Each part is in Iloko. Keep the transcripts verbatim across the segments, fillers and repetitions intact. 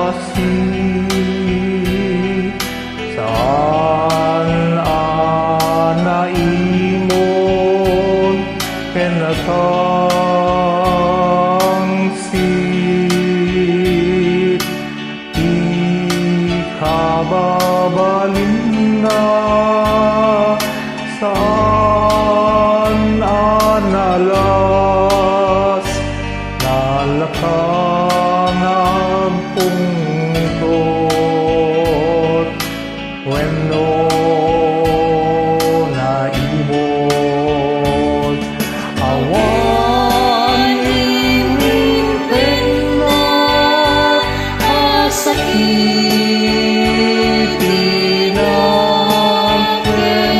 Asi, saan a naimon ken natangsit ti kababalinna, saan a naalas, nalaka nga agpungtot wenno naimot. Awan impenna a sakit ti nakem,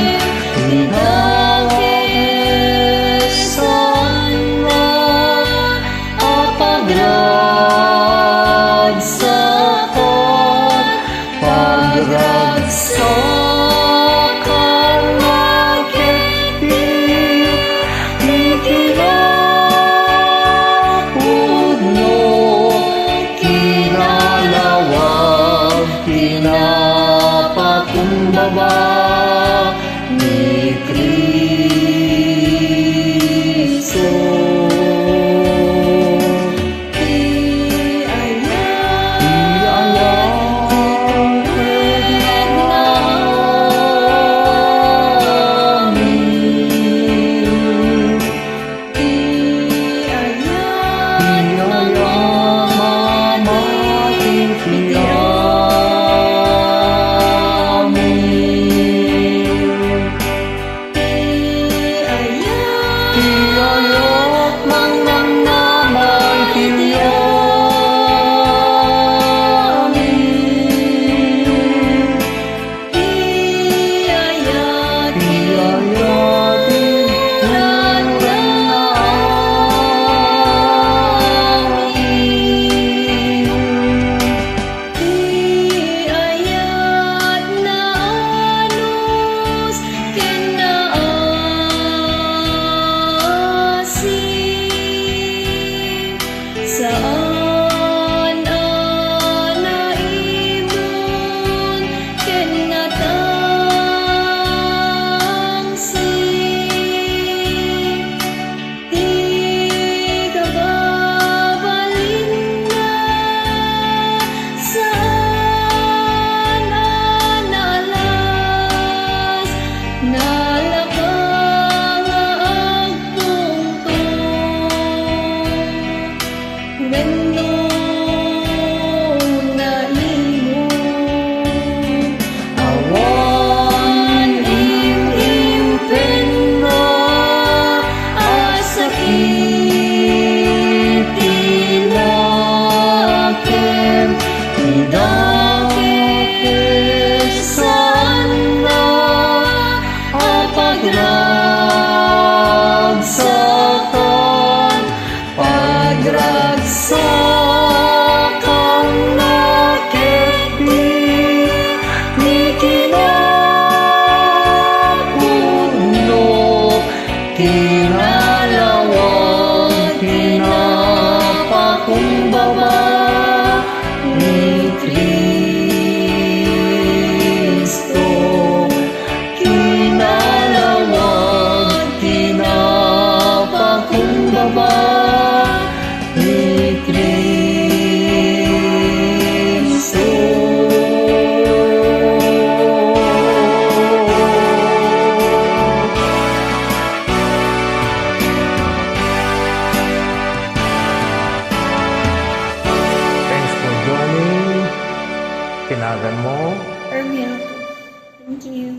ti nakem, saan a pagragsakon, pagragsakon nga ketdi ti kinapudno, kinalawag, kinapakumbaba ni Cristo. Ti ayat, ti ayat ket amin. Ti ayat, ti ayat, mamati ti amin. Ti ayat, ti ayat, mangnamnamay ti amin. Ti ayat, ti ayat, ti ayat, amin. Ti ayat naanus ken naasin, saan a naimon ken natangsit. Ti kababalinna, saan a naalas, nalaka nga agtungtong wenno naimon. Awan im-impenna a sakit ti nakem, ti nakem, saan a pagragsakon, pagragsakon nga ketdi ti kinapudno, kinalawag, kinapakumbaba ni Cristo. Kinalawag, kinapakumbaba ni Cristo. Thanks for joining. Kinagan mo. Ermiato. Thank you.